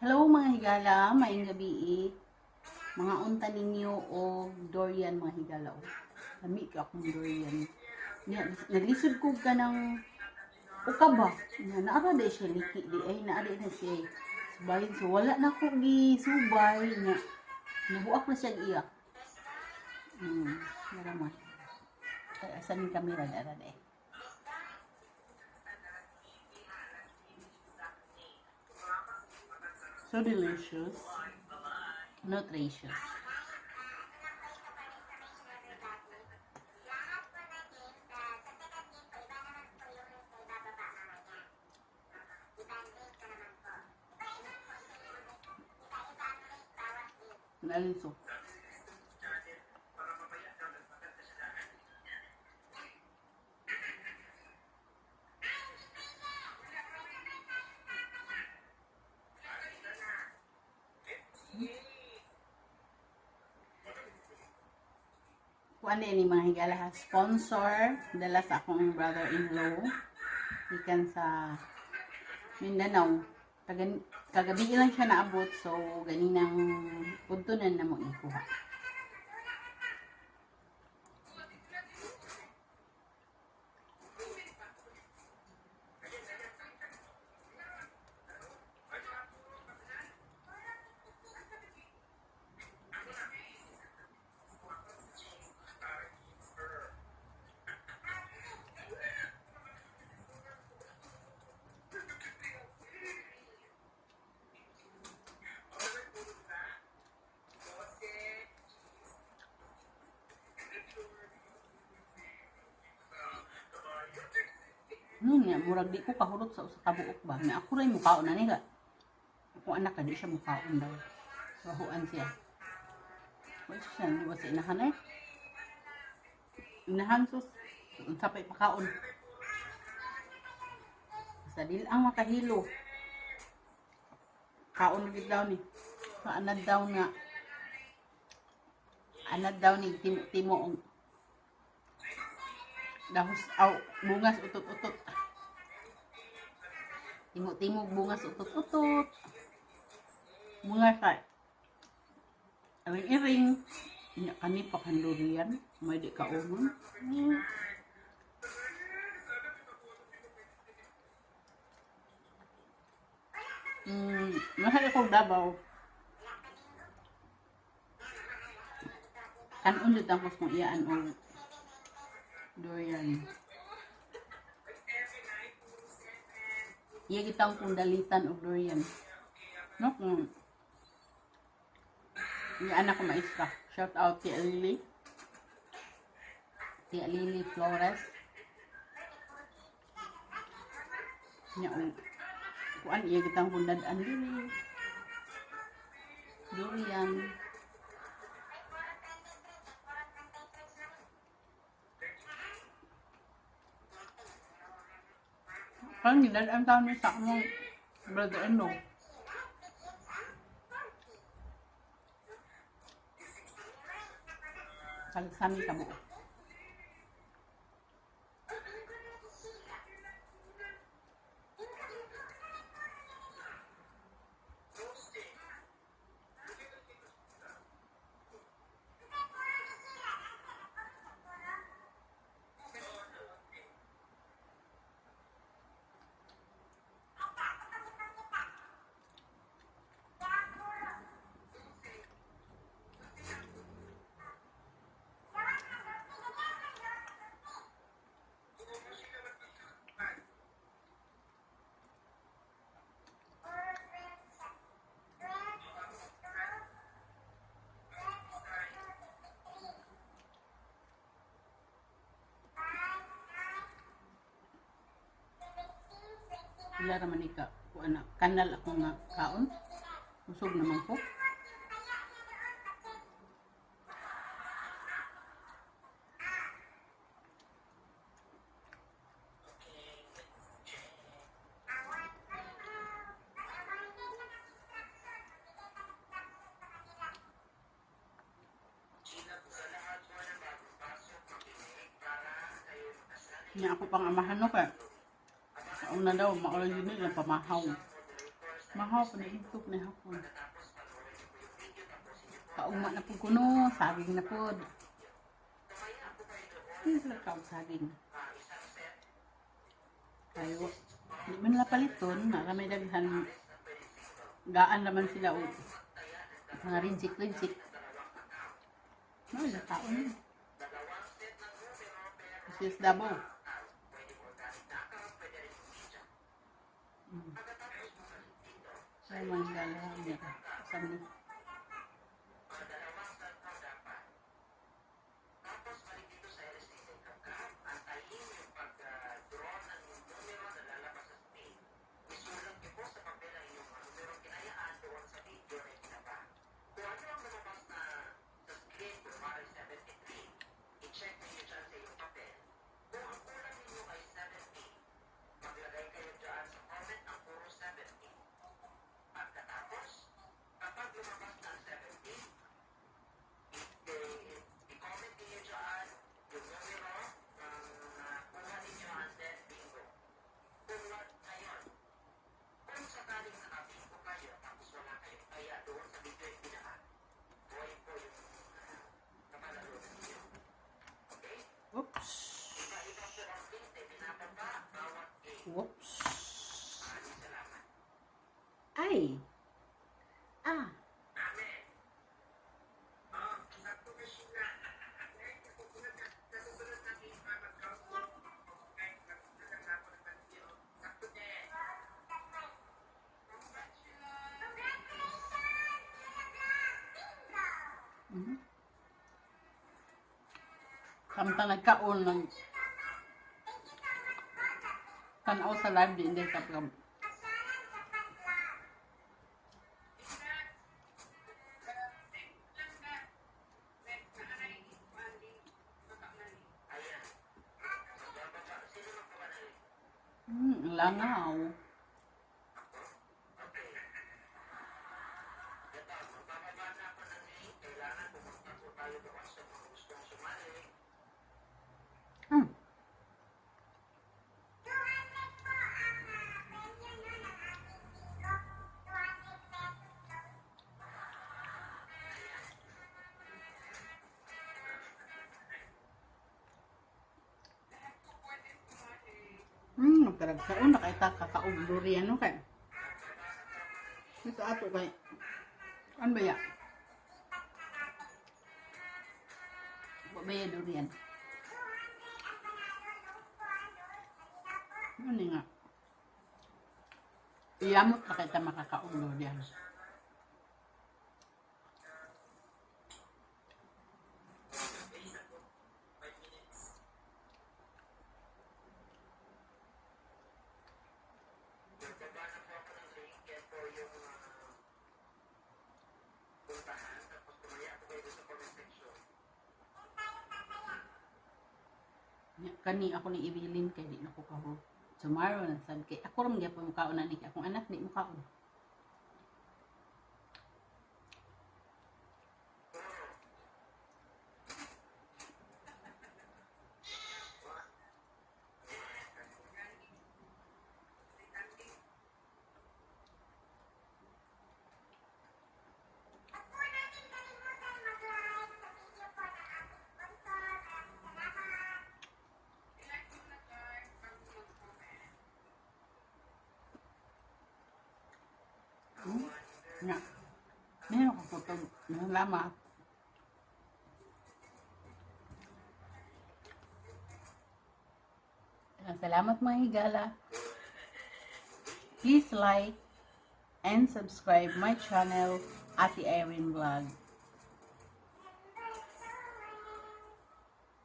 Hello, mga higala, maayong gabi. Mga unta ninyo og durian, mga higala, oh. Lami ka akong durian. Nya, naglisod ko ka ng uka ba? Nya, naara di siya liki di ay naara na siya subayin. So wala na ko gi subay nya. Nabuak na siya iya. Naraman. Ay, asan yung camera dara di? So delicious. Nutritious. Naliso. Kuan ni, mga higala ha, sponsor dala sa akong brother-in-law gikan sa Mindanao. Kagabi lang siya naabot, so ganinang udtonan na mo ikuha. Ano niya, murag di ko kahurot sa usa ka buok ba. Na ako ray mukaon na nila. Ako anak ka, di siya mukaon daw. Rahuan siya. Wala siya, di ba sa inahan eh? Inahan sus. Unsa pa ipakaon. Sa dili ang makahilo. Kaon gid daw ni. Sa anad daw nga. Anad daw ni timo-timo og dahos aw bungas utot-utot. Timo-timo bungas utot-utot. Bungas sa iring-iring. Nya kani pa durian, may di kaunon. Mahal ko Davao. Kanon dito ang kung iyaan og durian. Iya kitang kung dalitan og durian. No, kung iya anak ko maestra. Shout out ti Lily. Ti Lily Flores. Nya og kuan iya kitang kundad-an diri. Durian. Parang gidad-an taon ni sa akong brother-in-law. Kalsami ka buo. Pila raman ni ka kuan na kanal ako nga kaon. Busog naman ko. Nya ako pang amahan no kay. Sa una daw, maulay yun nila pamahaw. Mahaw pa na itok na hapon. Kaugma na pud kuno, saging na pud. Hindi sila kaog saging. Kayo, di man nila paliton, na may daghan gaan naman sila og mga reject-reject. No, ilang taon yun. This is Davao. Ay, mga gala niya. Sabi. Oops. Whoops. Ay. Ah. Samtang nagkaon ng tanaw sa live di hindi kapag. Ang langaw. 200 po ang premyo nyo ng ating bingo. ₱200 daw. Karagsaon na kay ta kakaog durian no kay. Ito ato kay. Ano ba ya? Wa ba ya durian? Ano nga? Iyamot na kay ta makakaog durian. Nya, kani ako ni ibilin kay di na ko kaho. Tomorrow na sad kay ako ra man gyapon mukaon na ni kay akong anak di mukaon. Huwag po natin kalimutan mag-like sa video po ng ating sponsor. Maraming salamat. I-like mo na, guys, bago mag-comment. Nya. Meron ko kutog. Salamat. Salamat, mga higala. Please like and subscribe my channel, Ate Irene Vlog.